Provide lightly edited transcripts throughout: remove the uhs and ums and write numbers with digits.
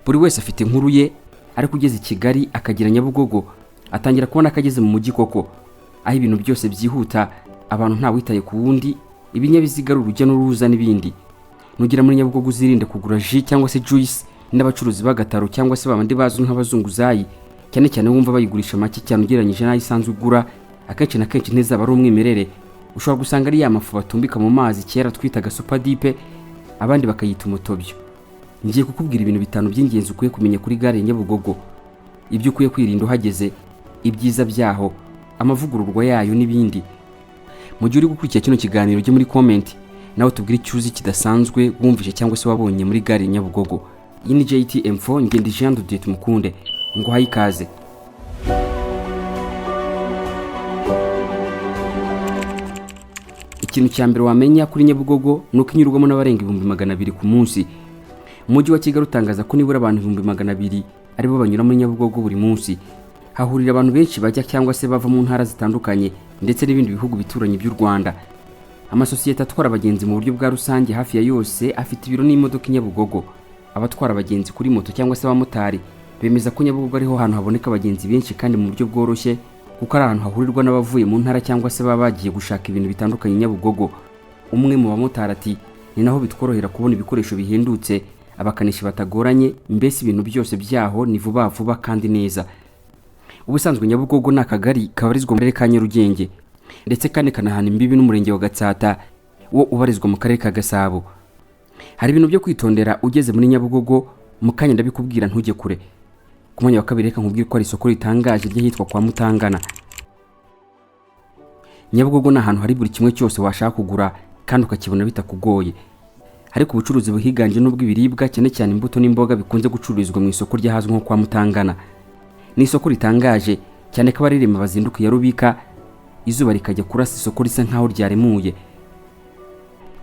Buri wese afite inkuru ye, ariko ugeze i Kigali akagera Nyabugogo atangira kubona ko ageze mu mujyi koko, aho ibintu byose byihuta, abantu ntawitaye ku wundi, ibinyabiziga ari urujya n'uruza n'ibindi. Nugera muri Nyabugogo uzirinde kugura jus cyangwa se juice n'abacuruzi b'agataro cyangwa se babandi bazwi nk'abazunguzayi, cyane cyane wumva bayigurisha make cyane ugereranyije n'ayo isanzwe ugura. Akenshi na kenshi ntizaba ari umwimerere, ushobora gusanga ari ya mafu batumbika mu mazi kera twitaga supadipe, abandi bakayita umutobyo. Ngiye kukubwira ibintu bitanu by'ingenzi ukwiye kumenya kuri gare ya Nyabugogo, ibyo ukwiye kwirinda uhageze, ibyiza byaho, amavugururwa yayo n'ibindi. Mu gihe uri gukurikira kino kiganiro, ujye muri comment nawe tubwire icyo uzi kidasanzwe wumvise cyangwa se wabonye muri gare ya Nyabugogo. Iyi ni JTM4, ngende Jean de Dieu Tumukunde, nguhaye ikaze. Ikintu cya mbere wamenya kuri Nyabugogo ni uko inyurwamo n'abarenga 200,000 ku munsi. Umujyi wa Kigali utangaza ko nibura abantu 200,000 aribo banyura muri Nyabugogo buri munsi. Hahurira abantu benshi bajya cyangwa se bava mu ntara zitandukanye ndetse n'ibindi bihugu bituranyi by'u Rwanda. Amasosiyete atwara abagenzi mu buryo bwa rusange hafi ya yose afite ibiro n'imodoka i Nyabugogo. Abatwara abagenzi kuri moto cyangwa se abamotari bemeza ko Nyabugogo ariho hantu haboneka abagenzi benshi kandi mu buryo bworoshye, kuko ari ahantu hahurirwa n'abavuye mu ntara cyangwa se baba bagiye gushaka ibintu bitandukanye Nyabugogo. Umwe mu bamotari ati: "Ni naho bitworohera kubona ibikoresho bihendutse, abakanishi batagoranye, mbese ibintu byose byaho ni vuba vuba kandi neza." Ubusanzwe Nyabugogo ni akagari kabarizwa mu karere ka Nyarugenge, ndetse kandi kanahana imbibi n'umurenge wa Gatsata wo ubarizwa mu karere ka Gasabo. Hari ibintu byo kwitondera ugeze muri Nyabugogo, mu kanya ndabikubwira, ntujye kure. Ku mwanya wa kabiri, reka nkubwire ko ari isoko ritangaje ry'ahitwa kwa Mutangana. Nyabugogo ni ahantu hari buri kimwe cyose washaka kugura kandi ukakibona bitakugoye. Ariko ubucuruzi buhiganje n'ubw'ibiribwa, cyane cyane imbuto n'imboga bikunze gucururizwa mu isoko ry'ahazwi nko kwa Mutangana. Ni isoko ritangaje cyane ko abarirema bazinduka iya rubika, izuba rikajya kurasa, isoko risa nkaho ryaremuye.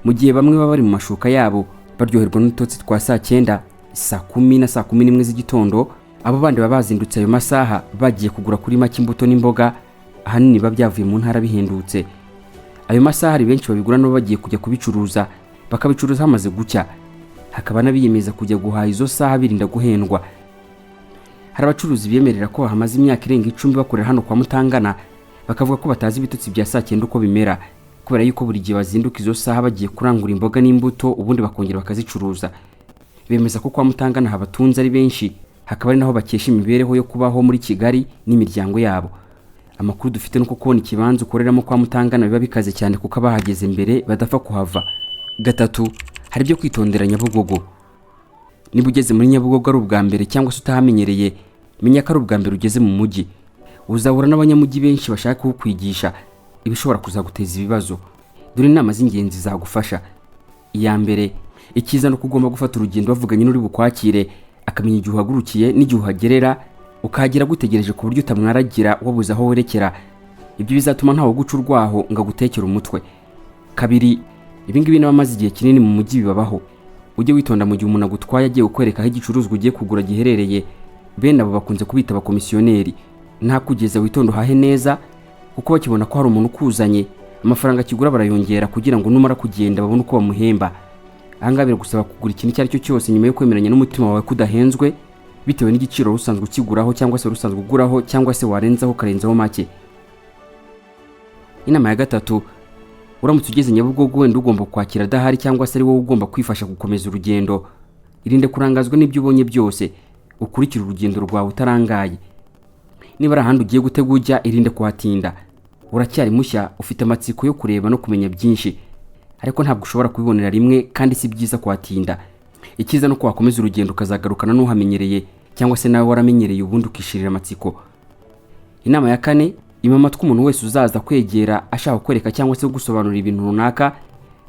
Mu gihe bamwe baba bari mu mashuka yabo baryoherwa n'udutotsi twa saa 9, saa 10 na saa 11 z'igitondo, abo bandi baba bazindutse ayo masaha bagiye kugura kuri make imbuto n'imboga, ahanini biba byavuye mu ntara bihendutse. Ayo masaha hari benshi babigura nabo bagiye kujya kubicuruza, bakabicuruza hamaze gucya. Hakaba n'abiyemeza kujya guhaha izo saha birinda guhendwa. Hari abacuruzi biyemerera ko hamaze imyaka irenga 10 bakorera hano kwa Mutangana, bakavuga ko batazi ibitutsi bya saa 9 uko bimera, kubera yuko buri gihe bazinduka izo saha bagiye kurangura imboga n'imbuto, ubundi bakongera bakazicuruza. Bemeza ko kwa Mutangana habatunze ari benshi, hakaba ari naho bakesha imibereho yo kubaho muri Kigali n'imiryango yabo. Amakuru dufite nuko kubona ikibanza ukoreramo kwa Mutangana biba bikaze cyane, kuko abahageze mbere badapfa kuhava. Gatatu, hari ibyo kwitondera Nyabugogo. Niba ugeze muri Nyabugogo ari ubwa mbere cyangwa se utahamenyereye, menya ko ari ubwa mbere ugeze mu mujyi. Uzahura n'abanyamujyi benshi bashaka kukwigisha ibishobora kuzaguteza ibibazo. Dore inama z'ingenzi zagufasha. Iya mbere, icyiza ni uko ugomba gufata urugendo bavuganye n'uri bukwakire, akamenya igihe uhagurukiye n'igihe uhagerera, ukahagera agutegereje ku buryo utamwaragira wabuze aho werekera. Ibyo bizatuma ntawe uguca urwaho ngo agutekere umutwe. Kabiri, ibingibi n'abamaze igihe kinini mu mujyi bibabaho. Ujye witonda mu gihe umuntu agutwaye agiye kukwereka aho igicuruzwa ugiye kugura giherereye. Bene abo bakunze kubita abakomisiyoneri. Ntakugeza witonde uhahe neza, kuko bakibona ko hari umuntu ukuzanye, amafaranga akigura barayongera kugira ngo numara kugenda babone uko bamuhemba. Ahangaha biragusaba kugura ikintu icyo ari cyo cyose nyuma yo kwemeranya n'umutima wawe ko udahenzwe, bitewe n'igiciro usanzwe ukiguraho cyangwa se usanzwe uguraho, cyangwa se warenzaho ukarenzaho make. Inama ya gatatu, uramutse ugeze Nyabugogo wenda ugomba kwakira adahari cyangwa se ari wowe ugomba kwifasha gukomeza urugendo, irinde kurangazwa n'ibyo ubonye byose, ukurikire urugendo rwawe utarangaye. Niba ari ahandi ugiye gutega ujya, irinde kuhatinda. Uracyari mushya, ufite amatsiko yo kureba no kumenya byinshi, ariko ntabwo ushobora kubibonera rimwe kandi si byiza kuhatinda. Icyiza ni uko wakomeza urugendo ukazagarukana n'uhamenyereye cyangwa se nawe waramenyereye, ubundi ukishirira amatsiko. Inama ya kane, ima amatwi umuntu wese uzaza kwegera ashaka kukwereka cyangwa se kugusobanurira ibintu runaka,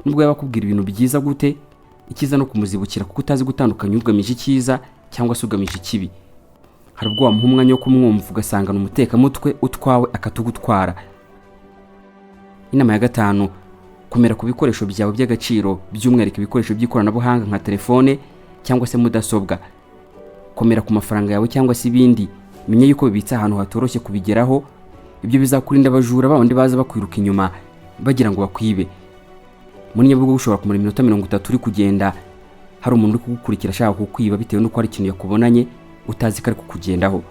nubwo yaba akubwira ibintu byiza gute. Icyiza no kumuzibukira, kuko utazi gutandukanya ugamije icyiza cyangwa se ugamije ikibi. Hari ubwo wamuha umwanya wo kumwumva ugasangana umutekamutwe utwawe akatugutwara. Inama ya gatanu, komera ku bikoresho byawe by'agaciro, by'umwihariko ibikoresho by'ikoranabuhanga nka telefone cyangwa se mudasobwa. Komera ku mafaranga yawe cyangwa se ibindi, menya yuko bibitse ahantu hatoroshye kubigeraho. Ibyo bizakurinda abajura babandi baza bakwiruka inyuma bagira ngo bakwibe. Muri Nyabugogo ushobora kumara iminota 30 uri kugenda, hari umuntu uri kugukurikira ashaka kukwiba bitewe n'uko hari ikintu yakubonanye utazi ko ari kukugendaho.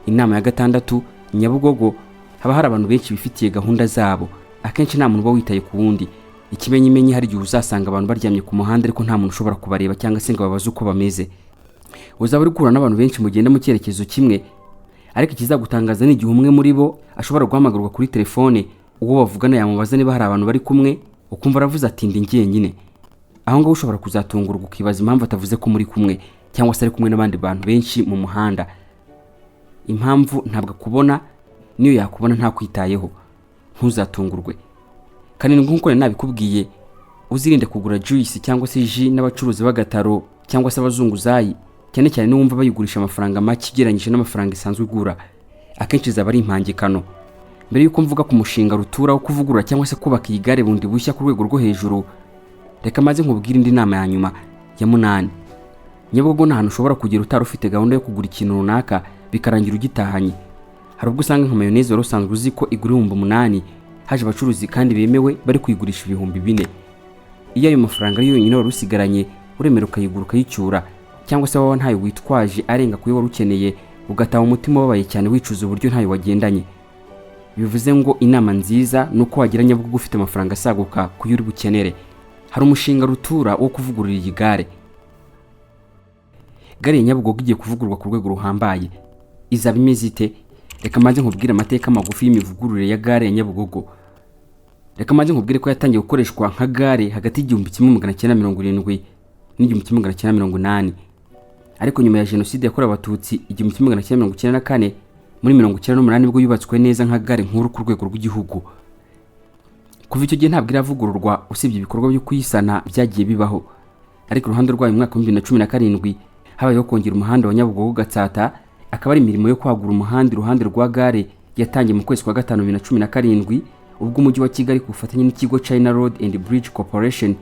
Inama ya gatandatu: Nyabugogo haba hari abantu benshi bifitiye gahunda zabo. Akenshi nta muntu uba witaye ku wundi. Ikimenyimenyi, hari igihe uzasanga abantu baryamye ku muhanda, ariko nta muntu ushobora kubareba cyangwa se ngo babaze uko bameze. Uzaba uri guhura n'abantu benshi mugenda mu cyerekezo kimwe, ariko ikizagutangaza ni igihe umwe muri bo ashobora guhamagarwa kuri telefone, uwo bavugana yamubaza niba hari abantu bari kumwe, ukumva aravuze ati: "Ndi njyenyine." Aho ngaho ushobora kuzatungurwa ukibaza impamvu atavuze ko muri kumwe cyangwa se ari kumwe n'abandi bantu benshi mu muhanda. Impamvu ntabwo akubona, niyo yakubona ntakwitayeho. Ntuzatungurwe. Karindwi, nk'uko nari nabikubwiye, uzirinde kugura juice cyangwa se jus n'abacuruzi b'agataro cyangwa se abazunguzayi, cyane cyane niwumva bayigurisha amafaranga make ugereranyije n'amafaranga isanzwe igura. Akenshi zaba ari impangikano. Mbere y'uko mvuga ku mushinga rutura wo kuvugurura cyangwa se kubaka iyi gare bundi bushya ku rwego rwo hejuru, reka maze nkubwire indi nama ya nyuma, ya munani. Nyabugogo ni ahantu ushobora kugera utari ufite gahunda yo kugura ikintu runaka, bikarangira ugitahanye. Hari ubwo usanga nka mayoneze wari usanzwe uzi ko igura 8000, haje abacuruzi kandi bemewe bari kuyigurisha 4000. Iyo ayo mafaranga ari yonyine wari usigaranye, uremera ukayigura ukayicyura, cyangwa se waba ntayo witwaje arenga kuyo wari ukeneye, ugataha umutima ubabaye cyane, wicuza uburyo ntayo wagendanye. Bivuze ngo inama nziza ni uko wagira Nyabugogo ufite amafaranga asaguka kuyo uri bukenere. Hari umushinga rutura wo kuvugurura iyi gare. Gare ya Nyabugogo igiye kuvugururwa ku rwego ruhambaye. Izaba imeze ite? Reka mbanze nkubwire amateka magufi y'imivugururire ya gare ya Nyabugogo. Reka mbanze nkubwire ko yatangiye gukoreshwa nka gare hagati y'1970 n'1980, ariko nyuma ya Jenoside yakorewe Abatutsi 1994, muri 98 nibwo yubatswe neza nka gare nkuru ku rwego rw'igihugu. Kuva icyo gihe ntabwo iravugururwa, usibye ibikorwa byo kuyisana byagiye bibaho. Ariko iruhande rwayo, mu mwaka wa 2017 habayeho kongera umuhanda wa Nyabugogo Gatsata, akaba ari imirimo yo kwagura umuhanda iruhande rwa gare yatangiye mu kwezi kwa gatanu 2017, ubwo Umujyi wa Kigali ku bufatanye n'ikigo China Road and Bridge Corporation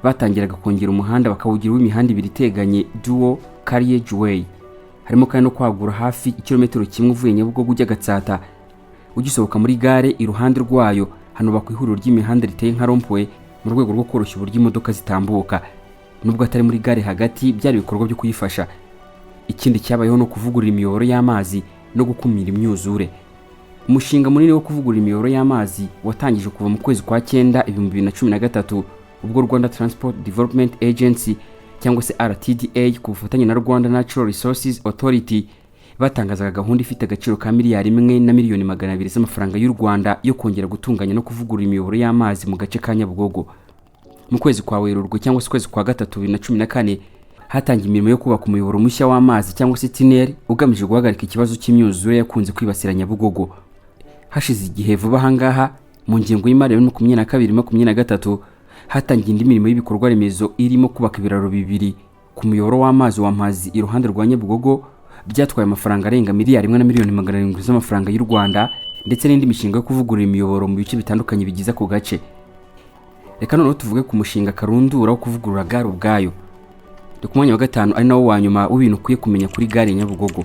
batangiraga kongera umuhanda, bakawugira uw'imihanda ibiri iteganye, dual carriageway. Harimo kandi no kwagura hafi ikirometero kimwe uvuye Nyabugogo ujya Gatsata. Ugisohoka muri gare, iruhande rwayo hanubakwa ihuriro ry'imihanda riteye nka rond-point, mu rwego rwo koroshya uburyo imodoka zitambuka. Nubwo atari muri gare hagati, byari ibikorwa byo kuyifasha. Ikindi cyabayeho no kuvugurura imiyoboro y'amazi no gukumira imyuzure. Umushinga munini wo kuvugurura imiyoboro y'amazi watangije kuva mu kwezi kwa cyenda 2013, ubwo Rwanda Transport Development Agency cyangwa se RTDA ku bufatanye na Rwanda Natural Resources Authority batangazaga gahunda ifite agaciro ka miliyari 1 na miliyoni 200 z'amafaranga y'u Rwanda yo kongera gutunganya no kuvugurura imiyoboro y'amazi mu gace ka Nyabugogo. Mu kwezi kwa Werurwe cyangwa se ukwezi kwa gatatu 2014 hatangiye imirimo yo kubaka umuyoboro mushya w'amazi cyangwa se tunnel, ugamije guhagarika ikibazo cy'imyuzure yakunze kwibasira Nyabugogo. Hashize igihe vuba ahangaha, mu ngengo y'imari ya 2022 2023, hatangiye indi mirimo y'ibikorwa remezo irimo kubaka ibiraro bibiri ku muyoboro w'amazi wa Mpazi iruhande rwa Nyabugogo, byatwaye amafaranga arenga miliyari 1 na miliyoni 700 z'amafaranga y'u Rwanda, ndetse n'indi mishinga yo kuvugurura imiyoboro mu bice bitandukanye bigize ako gace. Reka noneho tuvuge ku mushinga karundura wo kuvugurura gare ubwayo. Ni ku mwanya wa gatanu, ari nawo wa nyuma w'ibintu ukwiye kumenya kuri gare ya Nyabugogo.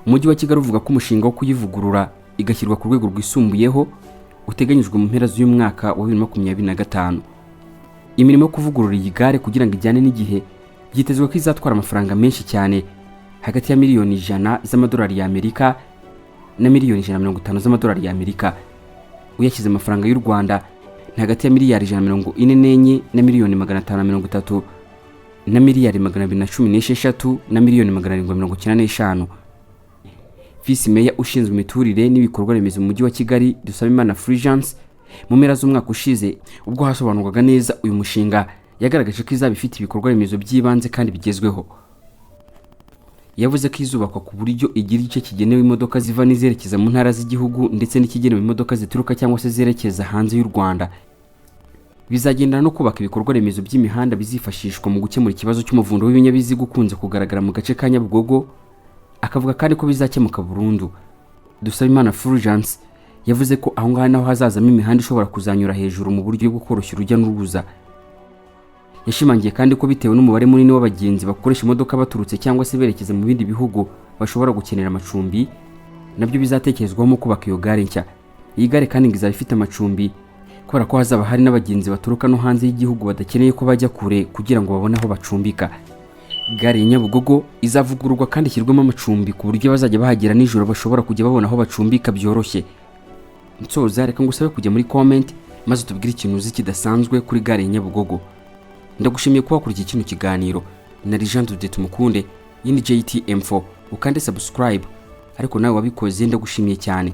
Umujyi wa Kigali uvuga ko umushinga wo kuyivugurura igashyirwa ku rwego rwisumbuyeho uteganyijwe mu mpera z'uyu mwaka wa 2025. Imirimo yo kuvugurura iyi gare kugira ngo ijyane n'igihe byitezwe ko izatwara amafaranga menshi cyane, hagati ya miliyoni 100 z'amadolari y'Amerika na miliyoni 150 z'amadolari y'Amerika. Uyashyize amafaranga y'u Rwanda ni hagati ya miliyari 144 na miliyoni 530 na miliyari 216 na miliyoni 795. Visi Meya ushinzwe imiturire n'ibikorwa remezo mu Mujyi wa Kigali, Dusabimana Fulgence, mu mpera z'umwaka ushize ubwo hasobanurwaga neza uyu mushinga, yagaragaje ko izaba ifite ibikorwa remezo by'ibanze kandi bigezweho. Yavuze ko izubakwa ku buryo igira igice kigenewe imodoka ziva n'izerekeza mu ntara z'igihugu, ndetse n'ikigenewe imodoka zituruka cyangwa se zerekeza hanze y'u Rwanda. Bizagendana no kubaka ibikorwa remezo by'imihanda bizifashishwa mu gukemura ikibazo cy'umuvundo w'ibinyabiziga ukunze kugaragara mu gace ka Nyabugogo. Akavuga kandi ko bizakemuka burundu. Dusabimana Fulgence yavuze ko aho ngaho naho hazazamo imihanda ishobora kuzanyura hejuru mu buryo bwo koroshya urujya n'uruza. Yashimangiye kandi ko bitewe n'umubare munini w'abagenzi bakoresha imodoka baturutse cyangwa se berekeza mu bindi bihugu bashobora gukenera amacumbi, nabyo bizatekerezwaho mu kubaka iyo gare nshya. Iyi gare kandi ngo izaba ifite amacumbi kubera ko hazaba hari n'abagenzi baturuka no hanze y'igihugu badakeneye ko bajya kure kugira ngo babone aho bacumbika. Gare ya Nyabugogo izavugururwa kandi ishyirwemo amacumbi, ku buryo bazajya bahagera nijoro bashobora kujya babona aho bacumbika byoroshye. Nsoza, reka ngusabe kujya muri comment maze utubwire ikintu uzi kidasanzwe kuri gare ya Nyabugogo. Ndagushimiye kuba wakurikiye kino kiganiro. Na Jean de Tumukunde, iyi ni JTM4. Ukande subscribe, ariko nawe wabikoze ndagushimiye cyane.